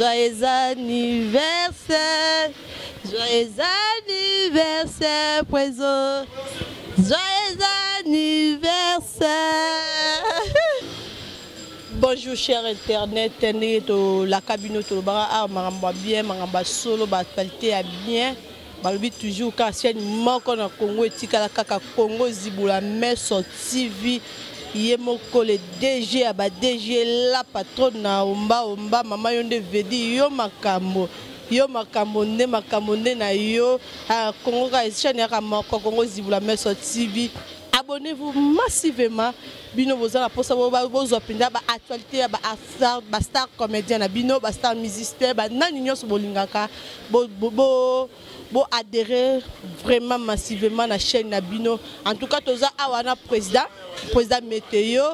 Joyeux anniversaire, joyeux anniversaire, Préso. Joyeux anniversaire. Bonjour cher internet, ndenge tolaka bino, tolobaka awa makambo ya bien, makambo ya solo, baactualité ya bien. Balobi toujours kaka chaîne moko na Congo etikala kaka Congo Zibula Meso TV. Ye moko le DG ya ba DG, la patronne na omba omba, mama yo nde vedi yo makambo. Yo makambo nde makambo nde na yo. Ah, Congo ka chaîne yaka moko Congo Zibula Meso TV. Abonnez-vous massivement. Bino bozala posa bozwa mpenza ba actualité ya ba star, ba star comédien na bino, ba star musicien, ba nani nyonso bolingaka bo bo bo, bo adhérer vraiment massivement na chaîne na bino. En tout cas toza awa na président Météo.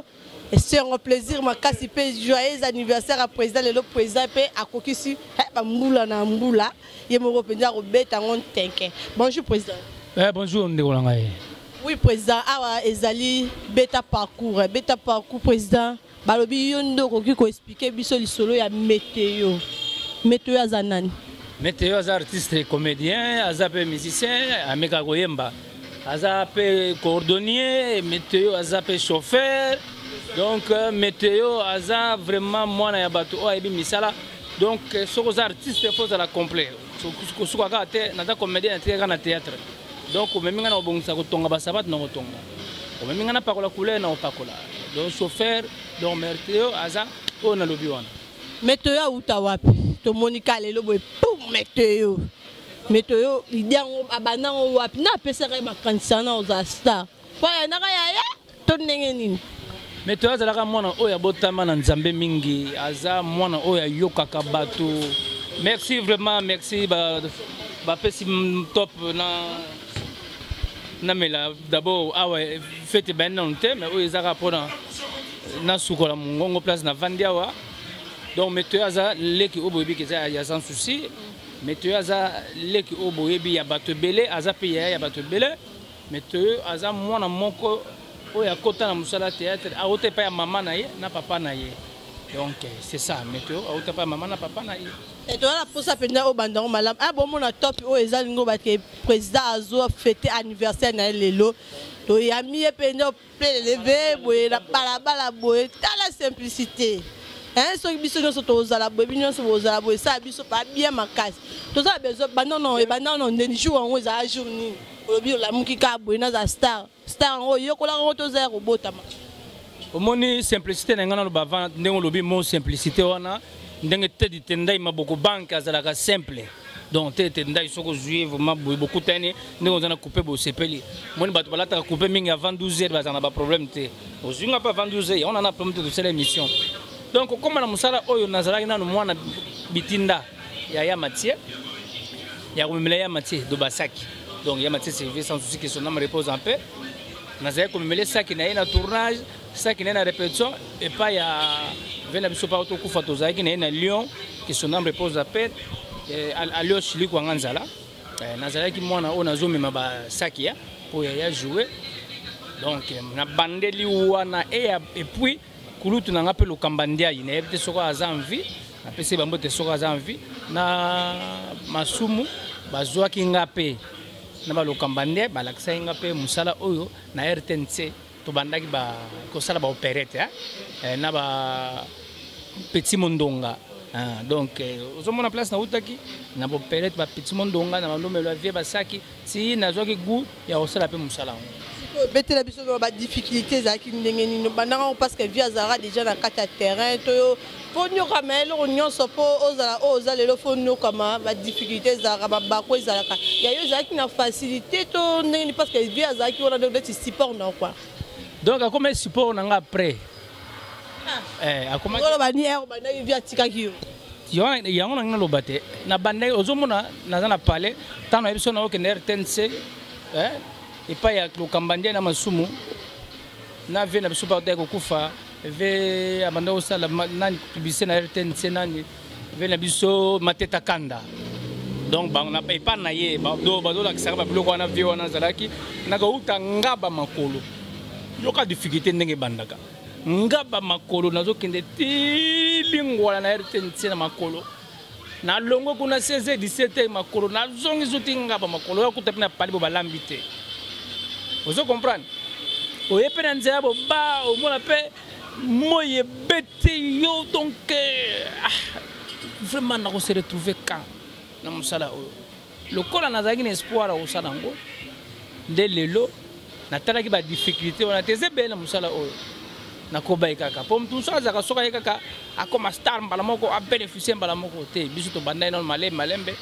Et c'est un plaisir makasi pe joyeux anniversaire à président lelo. Président pe akokisi ba mbula na mbula ye moko mpenza kobeta ngo ntenke. Bonjour président. Eh, bonjour ndeko na ngai. Oui président, awa ezali beta parcours, beta parcours président. Balobi yo nde okoki ko expliquer biso lisolo ya Météo. Météo aza nani? Météo aza artiste comédien, aza pe musicien, ameka koyemba. Aza pe cordonnier, Météo aza pe chauffeur. Donc Météo aza vraiment mwana ya bato oyo ayebi misala. Donc soki oza artiste faut ozala complet. Kosuka kaka te, naza comédien, natika kaka na théâtre. Donc omemi nga na kobongisa kotonga basabato na kotonga, omemi nga na pakola couleur na kopakola. Donc chauffeur, donc Météo aza oyo nalobi wana. Météo auta wapi? Tomoni ka lelo boye pum Météo. Météo idée yango abanda yango wapi? Na apesaka ye makanisi na ozala star. Po ayandaka yaya to ndenge nini? Météo azalaka mwana oyo abotama na Nzambe mingi, aza mwana oyo ayokaka bato. Merci vraiment, merci ba bapesi top na namela d'abord awa fete bayani nanu te, mais oyo ezaka mpona nasukola mongongo place navandi awa. Donc Météo aza leki oyo boyebi ke eza ya sans souci. Météo aza leki oyo boyebi ya bato ebele, aza mpe yaya ya bato ebele. Météo aza mwana moko oyo akota na mosala théâtre, auta epai ya mama na ye na papa na ye. Donc c'est ça, Météo auta epai ya mama na papa na ye. Toza na posa mpenza oyo bandango malamu. Ah, bomona top oyo eza lingo bake président azo fêter anniversaire na ye lelo. Toyami ye mpenza pleleve boye na balabala boye, tala simplicité. Hein, soki biso nyonso tozala boye, bino nyonso bozala boye, esala biso pa bien makasi. Toza na besoin banda non ebanda non ndeni jour yango ezala jour nini? Olobi olamuki kaka boye naza star. Star yango oyekolaka yango toza ya kobotama. Omoni simplicité na ngai naloba avant ndenge olobi mo simplicité wana ndenge Tedi Tendai maboko banque azalaka simple. Donc Tedi Tendai soki ozwi vraiment boye bokutani ndenge oza na coupe bosepeli. Omoni bato balataka coupe mingi avant 12 heures bazala na ba problème te. Ozwi nga mpe avant 12 heures yango na na problème te, tosala émission. Donc okóma na mosala oyo nazalaki nanu mwana bitinda ya ya Mathieu ya komemela ya Mathieu do basaki. Donc ya Mathieu Service sans souci que son âme repose en paix. Nazalaki komemela saki na ye na tournage, saki na ye na répétition epai ya ve na biso pa tokufa tozalaki na ye na Lyon, que son âme repose en paix. Alios Likwanga Nzala. Nazalaki mwana oyo nazomema basaki ya po ya ya jouer. Donc nabandeli wana et puis kulutu na nga mpe Lokamba Ndiaye nayebi te soko aza en vie, napesi bango te soko aza en vie na masumu bazwaki nga mpe na balokamba nde balakisaki nga mpe mosala oyo na RTNC. Tobandaki ba kosala ba opérette, hein? Na ba petit mondonga, hein? Donc ozomona place nautaki na ba opérette ba petit mondonga na bandomelo ya vie basaki ti nazwaki goût ya kosala mpe mosala yango. Betela biso ba difficulté ezalaki ndenge nini bandaka, parce que vie azalaka déjà na kati ya terrain to yo mpo nyokama eloko nyonso mpo ozala oyo oza lelo, fo nyokama ba difficulté ezalaka, babako ezalaka ya yo ezalaki na facilité to ndenge nini? Parce que vie azalaki wana neti support na quoi. Donc akoma support na nga après. Oloba ni ere obandaki, vie atikaki yo? Yango nangi naloba te, na bandaki ozomona naza na palais ntango nayebi so naokende RTNC epai ya Lokamba Nde na masumu na ve na biso pa kokufa ve abanda kosala nani publicité na RTNC, nani ve na biso Mateta Kanda. Donc epai na ye bazolakisaka babiloko wana. Vie wana azalaki nakouta ngaba makolo, yoka difficulté ndenge ebandaka ngaba makolo, nazokende ti Lingwala na RTNC na makolo. Nalongwe kuna 16 17 makolo nazongi zuti ngaba makolo ya kuta mpe na pali bo balambi te. Ozo comprendre? Oye mpe na nzela boba omona mpe moi ebeti yo donc ah, vraiment nako se retrouver quand na mosala oyo lokola nazalaki na espoir ya kosala yango nde lelo natalaki badifficulté wana te eza ebele na mosala oyo nakobai kaka mpo moto mosusu azalaka soki aye kaka akoma star mbala moko abénéficie mbala moko te. Biso tobandaki nano malembe malembe.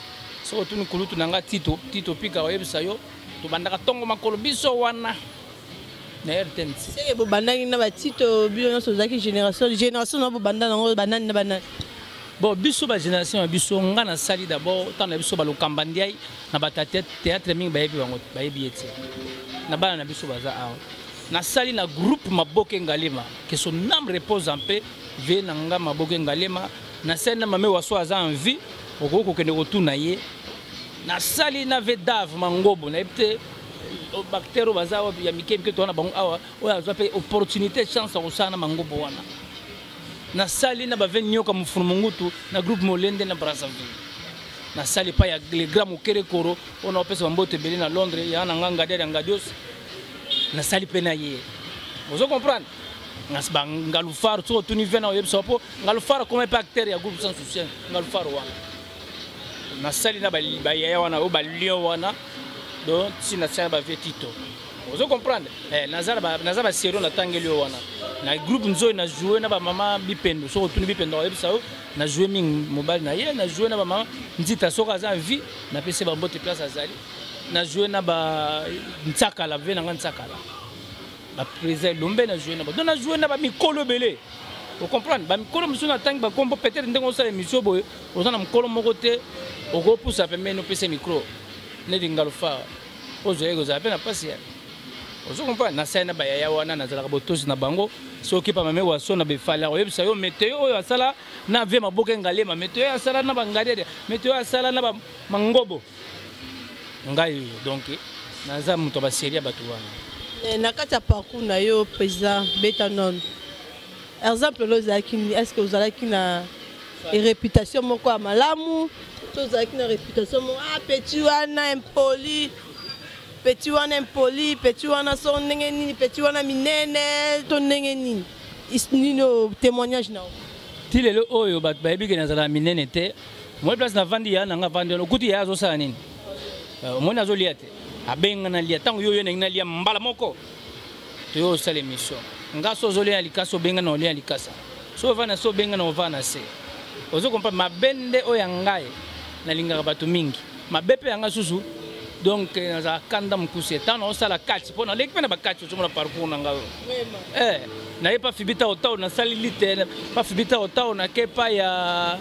Soki otuni kulutu na nga Tito, Tito Pika, oyebisa yo tobandaka ntongo makolo biso wana na RTNC. Seke bobandaki na batito bino nyonso ozalaki génération na bobanda nango banani na banani? Bon, biso bagénération ya biso, nga nasali d'abord ntango na biso balokamba ndiai na bato ya théâtre mingi bayebi bango, bayebi ye te na bana na biso baza awa. Nasali na groupe Maboke Ngalema, que son âme repose en paix, vie na nga Maboke Ngalema. Nasali na Mame Waso, aza en vie, okoki kokende kotuna ye. Nasali na Vedave Mangobo, nayebi te bactere oyo baza ya mike mike towana bango awa oyo azwa mpe opportunité, chance ya kosala na Mangobo wana. Nasali na bave Nyoka Mofunu Mongutu na groupe Molende na Brazzaville. Nasali epai ya le grand Mokere Koro oyo naopesa bambote ebele na Londres, ya na nga Ngadiar ya Ngadios, nasali mpe na ye. Ozo comprendre? Ngalufar, soki otuni ve na oyebisa mpo Ngalufar akoma mpe acteur ya groupe Sans Soutien. Ngalufar wana nasali na bayaya wana oyo balion wana, donc ti nasali na bavie Tito. Ozo comprendre? Eh, naza baserio natangeli yo wana na groupe Nzoi, na joue na bamama Bipendo. Soki otuni Bipendo oyebisa yo na joue mingi mobali na ye. Na joue na bamama Nzita, soki aza vie napesi bambote place azali. Na joue na ba Ntsakala, vie nanga Ntsakala, baprésident Elombe, na joue na ba, donc na joue na bamikolo ebele. Ocomprendre? Bamikolo mosusu natangi bakombo peut-être ndenge osala émission boye, oza na mokolo moko te okopusa pembeni opesa micro neti Ngalufa ozwa ye kozala mpe na mpasi ya. Ozo comprendre? Nasali na bayaya wana, nazalaka botosi na bango. Soki pa Mame Waso na befale akoyebisa yo meteo oyo asala na vie Maboke Ngalema, meteo asala na bangadiadia, meteo asala na Mangobo ngai. Donc naza moto ya baserie ya bato wana. Na kati ya parcours na yo, président, beta nono exemple oyo ozalaki, est ce que ozalaki na réputation moko ya malamu to ozalaki na réputation moko, ah, petit wana impoli, petit wana impoli, petit wana so ndenge nini, petit wana minene to ndenge nini? Nini témoignage na yo? Ti lelo oyo bato bayebi ke nazala minene te. Moi place navandi, ya nanga vandi wana, okuti ya azosala nini? Omoni azolia te, abenga na lia. Ntango yo yo ndenge nalia mbala moko, toyo osala émission. Nga so ozolia na likasa, obenga na olia na likasa. So ovanda na se, obenga na ovanda na se. Ozo comprendre? Mabe nde oyo ya ngai, nalingaka bato mingi. Mabe mpe yanga susu, donc nazala kanda mokuse ntango naosala kati mpo naleki mpe na bakati. Ozomona parcours na ngai oyo, naye pa Fibi Tao Tao, nasali lite pa Fibi Tao Tao, nake pa ya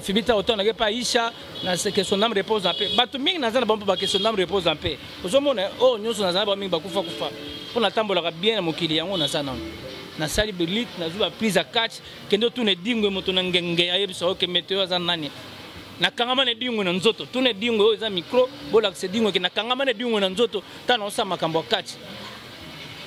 Fibi Tao Tao, nake pa Aisha na que son âme repose en paix. Bato mingi naza na bango mpo ba que son âme repose en paix. Ozomona oyo nyonso nazala bango mingi bakufa kufa mpo natambolaka bien na mokili yango. Naza nano nasali belite, nazwi baprise ya catch. Kende otuna Edingwe, moto na ngenge, ayebisa oke meteo aza nani. Nakangama na Edingwe na nzoto. Tuna Edingwe, oyo eza micro, bolakisa Edingwe ke nakangama na Edingwe na nzoto ntango naosala makambo ya catch.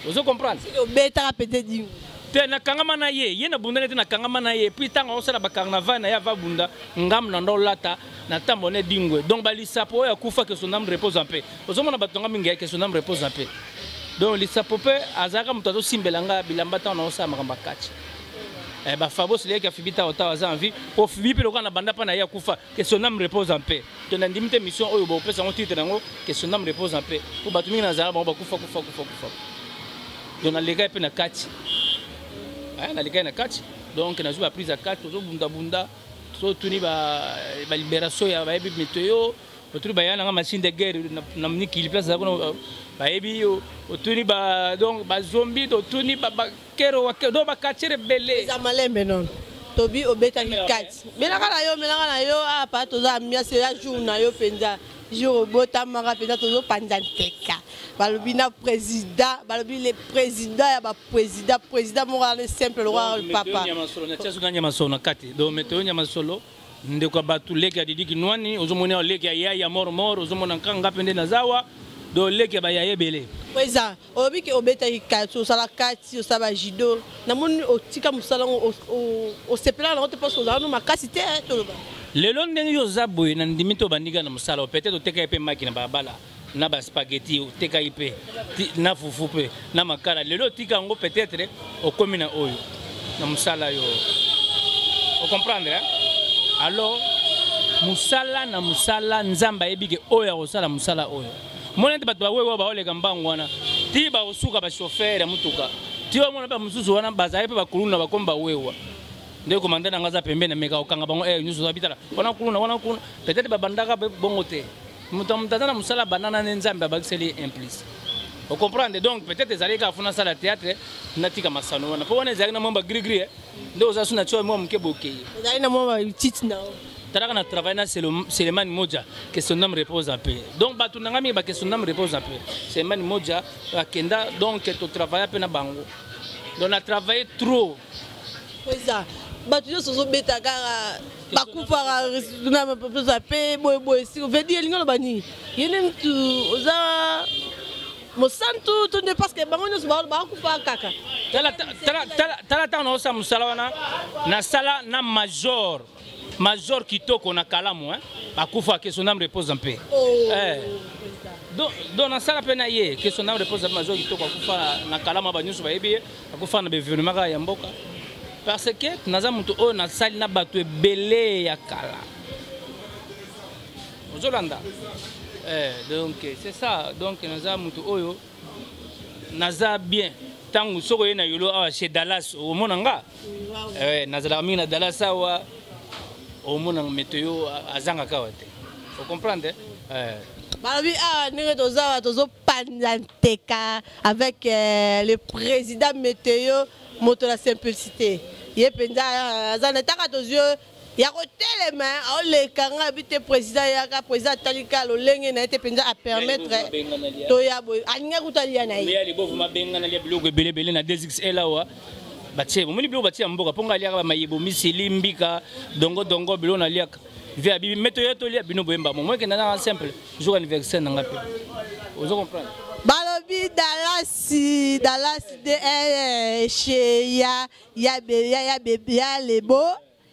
Ozo comprendre? Obetaka pete Edingwe? Te, nakangama na ye, ye nabundani te, nakangama na ye. Puis ntango aosala bacarnaval na ye, ava bunda ngambo na ndo olata na ntambo na Edingwe. Donc balisapo oyo akufa, que son âme repose en paix. Ozomona bato nanga mingi, que son âme repose en paix. Donc lisapo mpe azalaka moto azosimbela nga bilamba ntango naosala makambo ya catch. Bafabos leyaki ya Fibi Tao Tao, aza en vie. Po Fibi mpe lokola na banda mpa na ye akufa, que son âme repose en paix. To nandimi te mission oyo bopesa yango titre yango que son âme repose en paix, po bato mingi nazala bango bakufa kufa kufa kufa. Donc nalekai mpe na kati, nalekai na kati. Donc nazwi baprise ya kati, tozobundabunda, tozotuni balibération ya bayebi meteo. Otuni baya nanga machine de guerre na mikili place aza kuna, bayebi. Otuni ba, donc bazombi, totuni bakero, donc bakatiere ebele. Eza malembe nono. Tobi obetaki kati, melaka na yo, melaka na yo. Apa toza ambiance ya jour na yo mpenza, jour obotamaka mpenza, tozopanza nteka. Balobi na président, balobi le président ya baprésident, président moko wana simple lokwa papa. Natiasuka Nyamasolo na kati. Donc meteo Nyamasolo, ndeko ya bato, leki ya Didi Kinwani, ozomona awa leki ya yaya mor mor, ozomona nkanga mpe nde naza awa. Donc leki ya bayaya ebele. Président, olobi ke obetaki kati, osala kati, osala bajudo. Namoni otika mosala yango, osepelaka nango te mposo ozala no makasi te, toloba. Lelo ndenge yo oza boye, na ndimi te obandi kaka na mosala. Peut-être otekaki mpe maki na balabala na baspaghetti, otekaki mpe na fufu mpe na makala. Lelo otika yango, peut-être okomi na oyo na mosala yo ocomprendre, hein? Alors mosala na mosala, Nzambe ayebi ke oyo akosala mosala oyo. Mona ete bato bawewa baoleka mbangu wana ti bakosuka bachauffeur ya motuka, ti omona mpe mosusu wana bazali mpe bakuluna, bakomi bawewa. Nde komanda na nga aza pembeni, nameka kokanga bango nyonso abitala wana kuluna wana kuna. Peut-être babandaka mpe bongo te. Moto moto aza na mosala bandana nde Nzambe abakiseli implice, ocomprendre. Donc peut-être ezalaki kaka funa asala théâtre, natika masano wana, mpo wana ezalaki na mwa bagrigri nde oza su na tia mwa moke bokei. Ezali na mwa batite na yo. Talaka na travail na Selemani Moja, que son âme repose en paix. Donc bato na nga mingi ba, que son âme repose en paix, Selemani Moja akenda. Donc totravailla mpe na bango, donc na travaillé trop. Eza bato nyonso ozobeta kaka bakufaka na mpe boyeboye. Siko vedi elingi oloba nini? Ye nde mutu oza mosantu to nde? Parce que bango nyonso bakufaka kaka. Tala, ntango naosala mosala wana, nasala na major Kitoko na Kalamu, hein? Akufa, que son âme repose en paix. Oh, eh. Donc nasala mpe na ye, que son âme repose en paix. Major Kitoko akufa na Kalamu, banyonso bayebi ye. Akufa na baévénement kaka ya mboka, parce que naza moto oyo nasali na bato ebele ya kala, ozolanda. Donc c'est ça. Donc naza moto oyo naza bien. Ntango soki oye na Yolo awa chez Dallas, omona nga. Nazalaka mingi na Dallas awa, omona Meteo azangaka awa te, ocomprendre. Balobi awa ndenge toza awa, tozopanza nteka avec le président Meteo, moto na simplicité. Ye mpenza aza na taka tozwi ya kotelema, aoleka nga abi te président yaka. Président atali kaka lolenge na ye te mpenza apermettre toya boye, alingi kuta lia na ye. Ya libovu mabenga nalia biloko ebele ebele na 2XL awa. Batie, bomoni biloko batie ya mboka, mpo nga aliaka bamayebo, misili, mbika, dongo dongo, biloko naliaka. Ve abibi meto ye tolia bino boyemba mo moke nana simple jour anniversaire na nga mpe, ozo comprendre. Balobi Dalasi, Dalasi de chez ya ya be ya ya be ya lebo,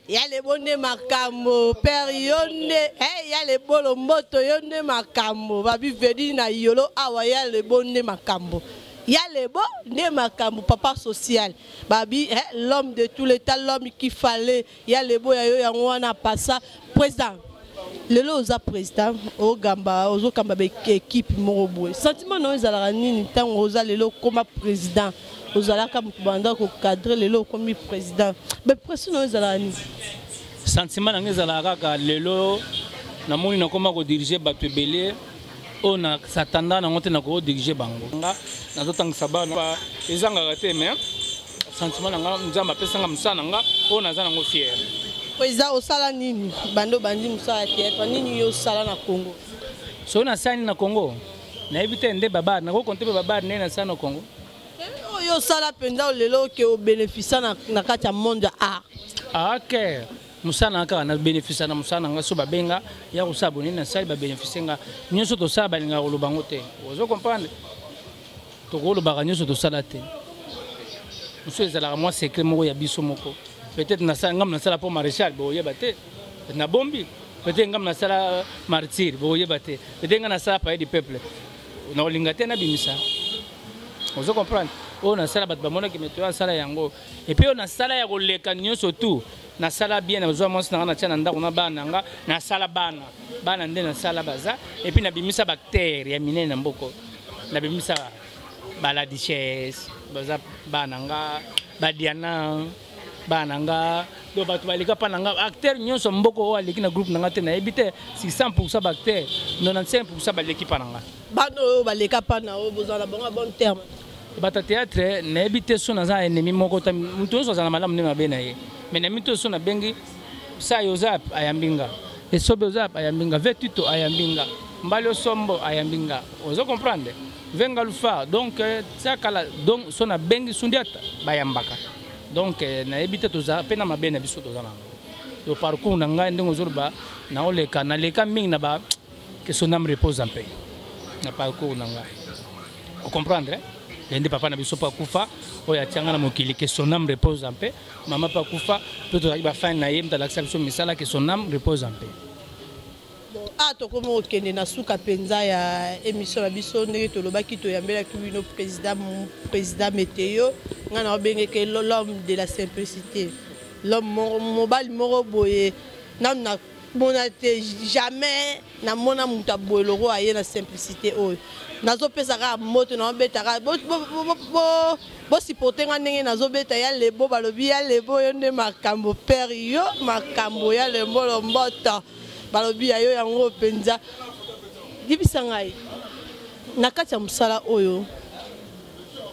ya lebo nde makambo. Père, yo nde ya lebo lomboto, yo nde makambo. Babi vedi na Yolo awa, ya lebo nde makambo, ya lebo nde makambo. Papa social, babi l'homme de tout l'état, l'homme qu'il fallait, ya lebo ya yo yango wana. Pasa président, lelo oza président, ogamba, ozokamba baéquipe moko boye. Sentiment na yo ezalaka nini ntango oza lelo okóma président? Ozalaka moto banda kocadrer, lelo okomi président, bapression na yo ezalaka nini? Sentiment na ngai ezalaka kaka lelo namoni nakóma kodiriger bato ebele oyo na satanda nango te, nakodirige bango. Nga nazotangisa bana, ezangaka te. Mais sentiment na nga, Nzambe apesanga mosala na nga oyo naza nango fier. Président, osala nini bando obandi mosala ya théâtre? Nini yo osala na Congo? Soki nasali na Congo, nayebi te nde babar nakokonte mpe babar nde nasala na Congo. Oyo osala mpenza lelo oke obénéficia na kati ya monde ya art. Ah, ok, mosala na kaka na bénéfice na mosala na nga. So babenga ya kosala bonini, nasali, babénéficie nga. Nyonso tosala, balingaka koloba yango te, ozo comprendre. Tokolobaka nyonso tosala te, mosusu ezalaka mwa secret moko ya biso moko. Peut-être nasala ngambo, nasala mpo maréchal, bokoyeba te, nabombi. Peut-être ngambo nasala martyr, bokoyeba te. Peut-être nga nasala palais du peuple, nakolinga te nabimisa, ozo comprendre. Oyo nasala, bato bamonaki meto asala yango. Et puis oyo nasala ya koleka nyonso tu, nasala bien, nazwa mwasi na nga, natia na ndako na bana na nga, nasala bana, bana nde nasala baza. Et puis nabimisa baacteur ya minene na mboko, nabimisa bala Duchesse, baza bana nga, badiana, bana nga. Donc bato baleka mpa na nga, acteur nyonso mboka oyo aleki na groupe na nga te, nayebi te. Si 100 baacteur, 95 baleki mpa na nga. Bana oyo baleka mpa na oyo, bozala na bango ya bon terme? Bato ya théâtre, nayebi te so naza ennemi moko ta. Moto nyonso aza na malamu nde mabe na ye, mais nayebi te so nabengi sai oza, ayambi nga. Esobe oza, ayambi nga. Ve Tito ayambi nga. Mbali Osombo ayambi nga, ozo comprendre. Ve Ngalufa, donc tia kala. Donc so nabengi Sundiata, bayambaka. Donc nayebi te, toza mpe na mabe na biso, toza nango. To parcours na ngai, ndenge ozoloba, naoleka, naleka mingi na ba, que son âme repose en paix, na parcours na ngai, ocomprendre. Ye nde papa na biso mpo akufa. Oyo atianga na mokili, que son âme repose en paix. Mama mpe akufa, mpe tozalaki bafani na ye, moto alakisa biso misala, que son âme repose en paix. Bon, ah, tokomi kokende na suka mpenza ya émission na biso. Ndenge tolobaki, toyambelaki bino président Météo. Ngai na obengeke l'homme de la simplicité, l'homme moko, mobali moko boye nanu namona te, jamais namona moto aboye loko aye na simplicité oyo. Nazopesa kaka moto, naobeta kaka, bosupporte nga ndenge nazobeta ya lebo. Balobi ya lebo, yo nde makambo père, yo makambo ya lembo lomboto. Balobi ya yo yango mpenza. Yebisa ngai, na kati ya mosala oyo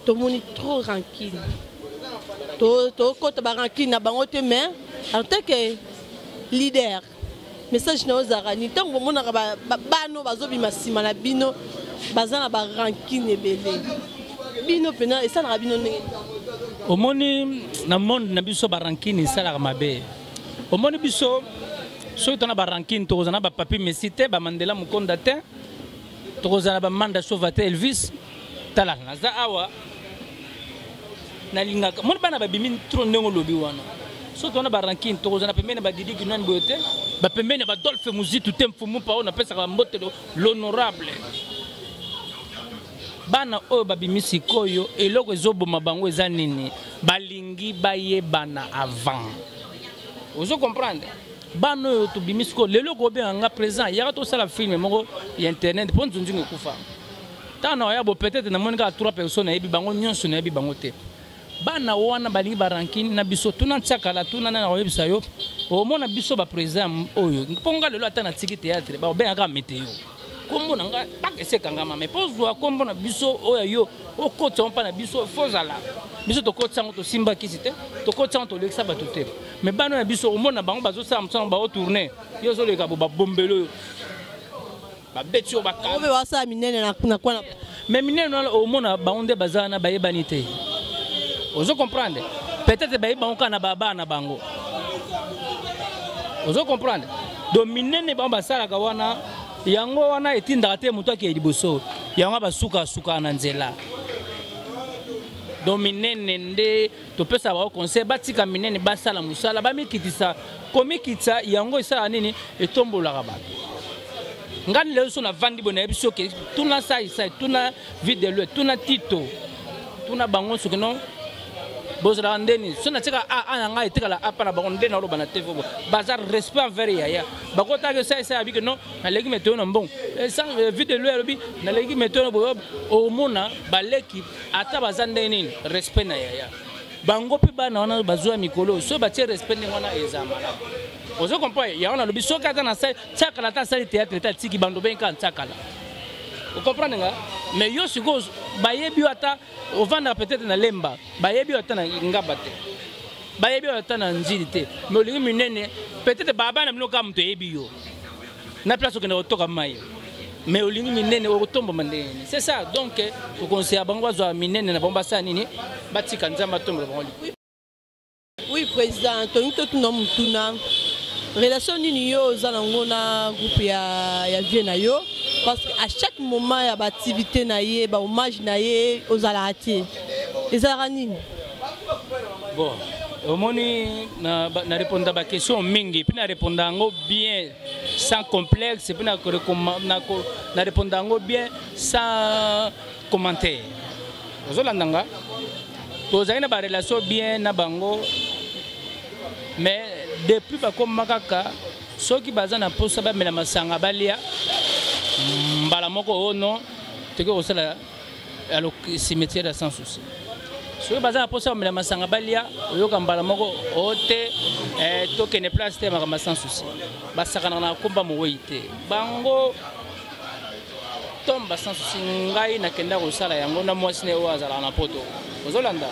tomoni trop rancune, tokota barancune na bango te, mais en tant que leader, message na yo ozalaka nini ntango bomonaka bano bazobima nsima na bino, baza na barancune ebele? Bino mpena esalaka bino ndenge? Omoni, na monde na biso, barancune esalaka mabe. Omoni, biso soki tona barancune, tokozala na bapapi Messi te, bamandela Mokonda te, tokozala na bamanda Chova te, Elvis. Tala, naza awa, nalingaka moni bana babimi trop. Ndenge olobi wana, soki tona barancune, tokozala pembeni na badidi kinwani boye te, bapembeni ya badolphe Muzitu te. Mfumu pa oyo napesaka bambotelo, l'honorable. Bana oyo babimi sikoyo, eloko ezoboma bango eza nini? Balingi bayebana avant. Ozo comprendre? Bana oyo tobimi sikoyo lelo, kobenga nga présent, yaka tosala film moko ya internet mpo nzunzungu ekufa. Ntango na oya bo, peut-être namoni kaka trois personnes, nayebi bango nyonso, nayebi bango te. Bana wana balingi barancune na biso. Tuna Ntiakala, tuna nani, akoyebisa yo. Omona biso baprésident oyo, mpo nga lelo ata natiki théâtre, babengaka Météo. Kombo na nga paka esi ekangama, mais mpo ozwa kombo na biso oyo yo okotisa ngo mpa na biso, fozala biso tokotisa yango, tosimba kisi te, tokotisa yango, tolekisa bato te. Mais bana na biso, omona bango bazosala mosala, baotourne, yo ozoleka bo, babombeli oyo babeti oyo. Bango mpe basala minene na kwana. Mais minene wana, omona bango nde baza wana, bayebani te. Ozo comprendre? Peut-être bayebi bango kaka na babaa na bango. Ozo comprendre? Donc minene bango basalaka wana, yango wana etindaka te moto akeye liboso. Yango basukasuka na nzela. Donc minene nde topesa bango conseil, batika minene, basala mosala, bamikitisa. Komikitisa yango esalaka nini? Etombolaka bato. Ngani lelo so navandi boye, nayebi soki tuna Saisai, tuna Videlo, tuna Tito, tuna bango, soki non bozalaka ndeni. So natika a a na ngai etikala apa na bango nde naoloba na TV, baza respect envers yaya. Bakotaki Saisai abiki non, naleki Meteo na mbongo. Videlo alobi naleki Meteo na boye. Omona baleki ata baza ndenge nini, respect na yaya. Bango mpe bana wana bazwa mikolo, so batie respect ndenge wana, eza malamu. Ozo comprendre? Yango nalobi, soki ata nasali Ntiakala, ata asali théâtre te, atiki bando benka Ntiakala. Ocomprendre nga? Mais yo sikoyo bayebi yo ata ovandaka peut-être na Lemba, bayebi yo ata na Ngaba te, bayebi yo ata na Nzili te, mais olingi minene. Peut-être baba na bino kaka moto eyebi yo na place okende kotoka mai, mais olingi minene, okotombama ndenge nini? C'est ça. Donc tokonseya bango bazwa minene na bango, basala nini? Batika Nzambe atombola bango. Oui, président, tolingi totuna motuna: relation nini yo oza nango na groupe ya vie na yo? Parce que à chaque moment ya baactivité na ye, bahommage na ye, ozalaka te. Ezalaka nini? Bon, omoni, na répondre baquestion mingi, mpe na répondre yango bien sans complexe, mpe na répondre yango bien sans commentaire. Ozolanda nga? Tozali na barelation bien na bango, mais depuis bakoma kaka, soki baza na mposa bamela masanga, balia mbala moko, oyo non, tokoki kosala cimetière ya Sans Souci. Soki baza na mposa bamela masanga, balia, oyoka mbala moko o te, tokende place te, makambo ya Sans Souci. Basakanaka na komba mowei te, bango tomba Sans Souci. Ngai nakenda kosala yango na mwasi na ye oyo azalaka na Poto. Ozolanda?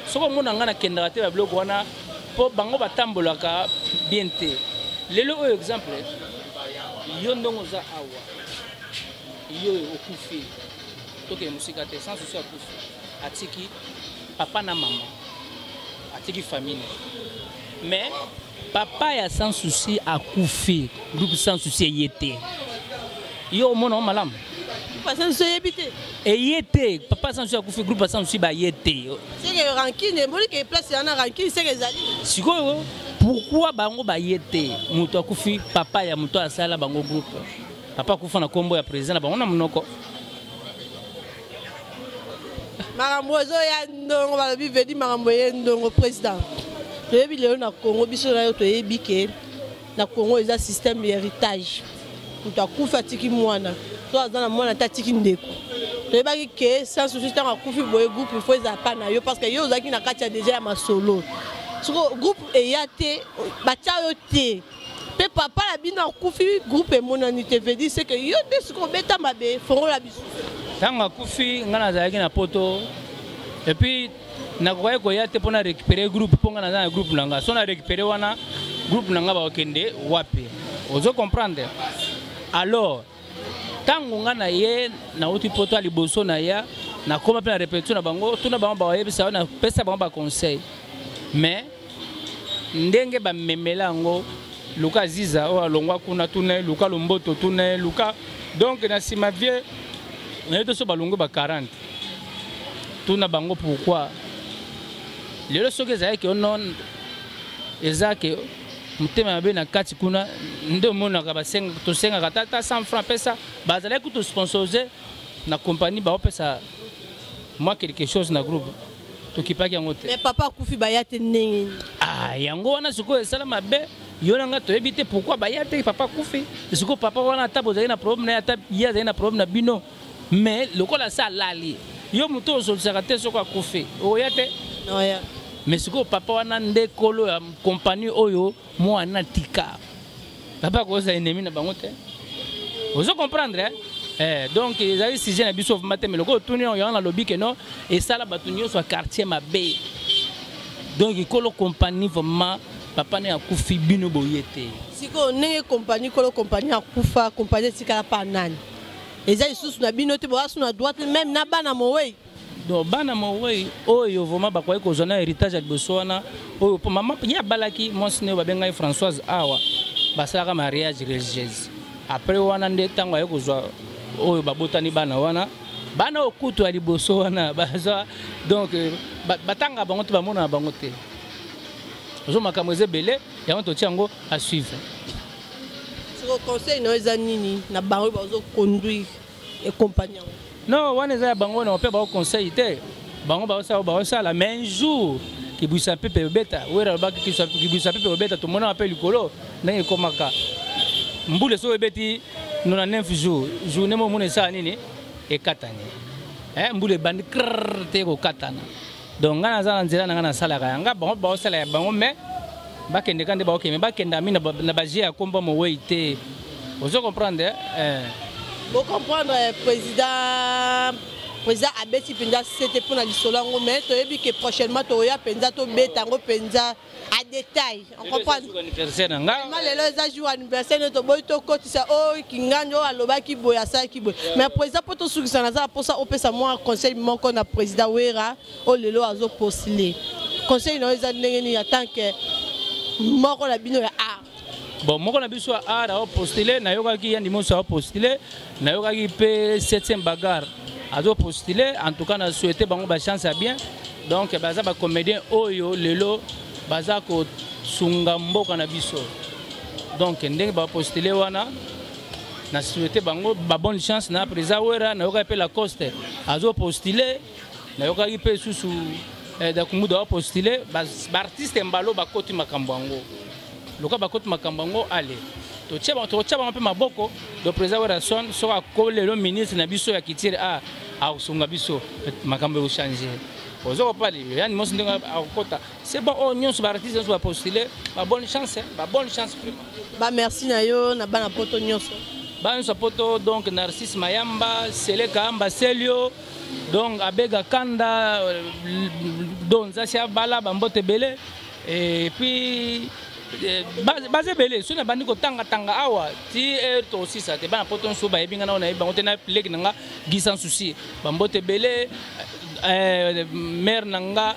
Soki omona ngai nakendaka te babiloko wana, mpo bango batambolaka bien te. Lelo oyo, exemple, yo ndongo oza awa, yo okufi, tokende mosika te, Sans Souci akufi, atiki papa na mama, atiki famille na ye. Mais papa ya Sans Souci akufi, groupe Sans Souci eye te. Yo omona o malamu? Groupe Sans Souci eyebi te. Eye te, papa Sans Souci akufi, groupe Sans Souci baye te. Seke rancune, emoni ke place yana rancune seke ezali. Sikoyo pourquoi bango baye te? Moto akufi, papa ya moto asala bango groupe. Papa akufa na kombo ya président na bango na monoko. Makambo ezoya ndongo, balobi vedi makambo eye ndongo. Président, toyebi lelo na Congo, biso na yo toyebi ke na Congo eza système ya héritage. Moto akufi atiki mwana, to aza na mwana te atiki ndeko. Toyebaki ke Sans Souci ntango akufi boye, groupe fo ezala pa na yo, parce que yo ozalaki na kati ya deja ya masolo. Soko groupe eya te, batya yo te, mpe papa na bino akufi, groupe emonani te, veut dire c'est que yo nde sikoyo obeta mabe. Fongola biso. Ntango akufi, ngai nazalaki na Poto, et puis nakokaki koya te mpona récupérer groupe, mpo ngai naza na groupe na nga. So na récupérer wana, groupe na nga bakokende wapi? Ozo comprendre? Alors ntango nga na ye nauti Poto ya liboso na ya, nakóma mpe na répétition na bango, tuna bango, bayebisa yo, napesa bango baconseil. Mais ndenge bamemela yango, luka Ziza oyo alongwa kuna, tuna ye, luka Lomboto, tuna ye, luka. Donc na nsima vie naye to so balongwe ba 40, tuna bango pourquoi lelo. Soki ezalaki ono eza ke motema mabe na kati kuna, nde omonaka tosengaka tata 100 franc pesa. Bazalaki kutu sponsorise na compagnie, baopesa mwa quelque chose na groupe, tokipaki yango te. Mais papa akufi, baya te ndenge nini? Ah, yango wana sikoyo esala mabe. Yo na nga toyebi te pourquoi baya te. Papa akufi, sikoyo papa wana, ata bozali na problème na ye, ata ye azali na problème na bino, mais lokola sa alali, yo moto ozolisaka te. Soki akufi, oya te. Oya. Mais sikoyo papa wana nde kolo ya compagnie oyo mwana tika. Papa akozala ennemi na bango te, ozo comprendre, eh? Eh, donc ezali sujet na biso vraiment te, mais lokola otuni yango, yango nalobi ke non, esala bato nyonso ya quartier mabe. Donc kolo compagnie vraiment, papa ne akufi, bino boye te. Sikoyo ndenge compagnie, kolo compagnie akufa, compagnie etikala pa nani? Eza lisusu na bino te, boza su na droite même na bana mowei? Donc bana mowei oyo vraiment bakoki kozwa na héritage ya liboso wana oyo, mpo mama ye abalaki mwasi ne oyo babengai Françoise awa, basalaka mariage religieuse. Après wana nde ntango aye kozwa oyo babotani bana wana, bana oyo kutu ya liboso wana bazwa. Donc batanga bango te, bamona na bango te. Ozo makambo eza ebele, yango totia yango à suivre. Siko conseil na yo eza nini na bango bazoconduire compagnie yango? Non, wana eza ya bango na mpe bao conseil te, bango baosala, baosala. Mais un jour kibwisa mpepe obeta, Wera alobaki kibwisa mpepe obeta, tomonaka mpe likolo ndenge ekomaka mbula. Soki ebeti 99 jours, journée mo omona esala nini, ekatani. Mbula ebandi krr te, kokatana. Donc ngai naza na nzela na ngai, nasalaka yanga, bango baosala ya bango, mais bakende ka nde baokende, bakenda mi na baje ya komba mowei te. Ozo comprendre, eh? Bocomprendre, président. Président abeti mpenza sete mpona lisolo yango, mais toyebi ke prochainement tokoya mpenza tobeta yango mpenza à détail, on comprend. Anniversaire na nga. Ma lelo eza jour anniversaire nde toboyi tokotisa oyo kingandi oyo alobaki boye, asalaki boye. Mais président, mpo tosukisa, naza na mposa opesa mwa conseil moko na président Wera oyo lelo azopostule. Conseil na yo eza ndenge nini en tant que moko na bino ya art? Bon, moko na biso ya art aopostule, nayokaki yandi moso aopostule, nayokaki mpe 7e bagarre azopostule. En tout cas na souhaite bango bachance ya bien. Donc baza bacomédien oyo lelo baza kosunga mboka na biso. Donc ndenge bapostule wana, na souhaite bango babonne chance. Na président Wera, nayokaki mpe Lacoste azopostule, nayokaki mpe susu Dakumuda apostule. Baartiste mbalo bakoti makambo yango, loka bakoti makambo yango, ale totia bango mpe maboko. Donc président Werason, soki akoli lelo ministre na biso ya culture, a akosunga biso, makambo ekochange. Oza kopali yani mosi ndenge akokota, c'est bon. Oyo nyonso baartiste nyonso bapostule, babonne chance, babonne chance vraiment. Bamerci na yo na bana Poto nyonso. Bana nyonso ya Poto, donc Narcisse Mayamba, Seleka Amba, Selio, donc Abega Kanda, donc Nzasi Abala, bambote ebele. Et puis baza ebele, soki nabandi kotangatanga awa ti heure tosisa te. Bana Poto nyonso bayebi nga, nao nayebi bango te. Na leki na nga Guy Sans Souci, bambote ebele. Mare na nga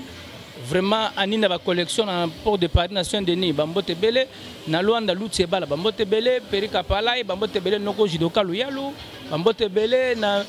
Vraiment ani na bacollection na Port de Paris, na Saint Denis, bambote ebele. Na Luanda, Lutsi Ebala, bambote ebele. Perika Palai, bambote ebele. Noko Jidoka Luyalu, bambote ebele. Na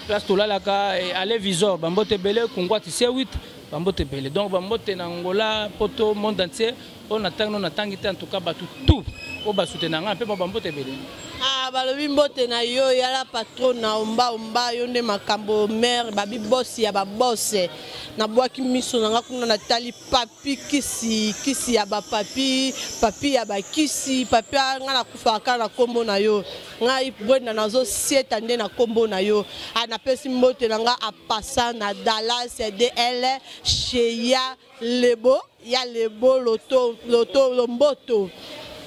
place tolalaka, Ale Visor, bambote ebele. Kungwati C8, bambote ebele. Donc bambote na Angola, Poto, monde entier. Oyo natangi no natangi te, en tout cas bato tout oyo basoutenanga nga mpe mwa bambote ebele. Ah, balobi mbote na yo yala patron na omba omba, yo nde makambo mare babi bosi ya babose. Nabwaki miso na nga kuna, natali papi kisi kisi ya bapapi, papi ya bakisi, papi nga nakufaka kaka na nkombo na yo. Ngai Brenda nazosieta nde na nkombo na yo. Ah, napesi mbote na nga apasa na Dallas DL Sheya Lebo ya lebo loto loto lomboto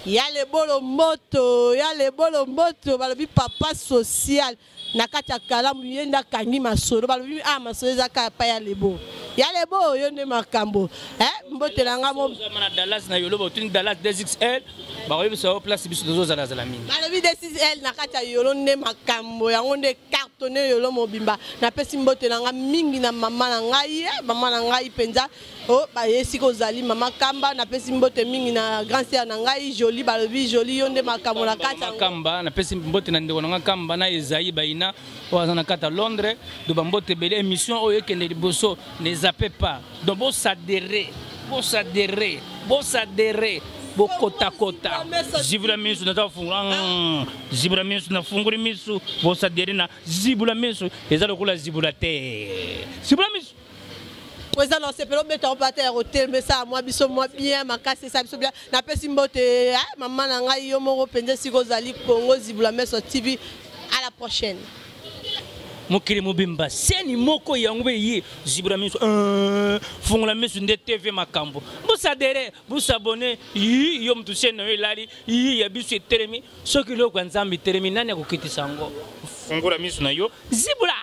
ya lebo lomboto ya lebo lomboto. Balobi papa social na kati ya kalamu, ye nde akangi masolo. Balobi ah, masolo eza kaka pa ya lebo, ya lebo, yo nde makambo. Eh, mbote na nga mo na Dallas na Yolo, botuni Dallas 2XL, bakoyebisa yo place biso tozozalazala mingi. Balobi 2XL na kati ya Yolo nde makambo yango nde cartonne Yolo mobimba. Napesi mbote na nga mingi na mama na ngai, mama na ngai mpenza o baye esika ozali, mama Kamba. Napesi mbote mingi na grand sœur na ngai Joli. Balobi Joli, yo nde makambo na kati ya Kamba. Napesi mbote na ndeko na nga Kamba na Ezai Baina oyo aza na kati ya Londres. Do bambote ebele. Émission oyo ekende liboso, ne zappe pas. Donc bosadere, bosadere, bosadere, bokotakota. Zibula misu, naza kofungola. Zibula misu, nafungoli misu. Bosadere na zibula misu, eza lokola zibula te. Zibula misu. Président na osepela obeta mpe ata ya kotelema, esala mwa biso mwa bien makasi, esala biso bien. Napesi mbote mama na ngai, yo moko mpenza esika ozali. Congo Zibula Meso TV, à la prochaine. Mokili mobimba seni moko yango mpe ye zibula miso, fungola miso nde TV makambo. Bosadere, bosabone. Yi yo motu seni na yo elali, yi ya biso etelemi. Soki eloko ya Nzambe etelemi, nani akokitisa yango? Fungola miso na yo, zibula.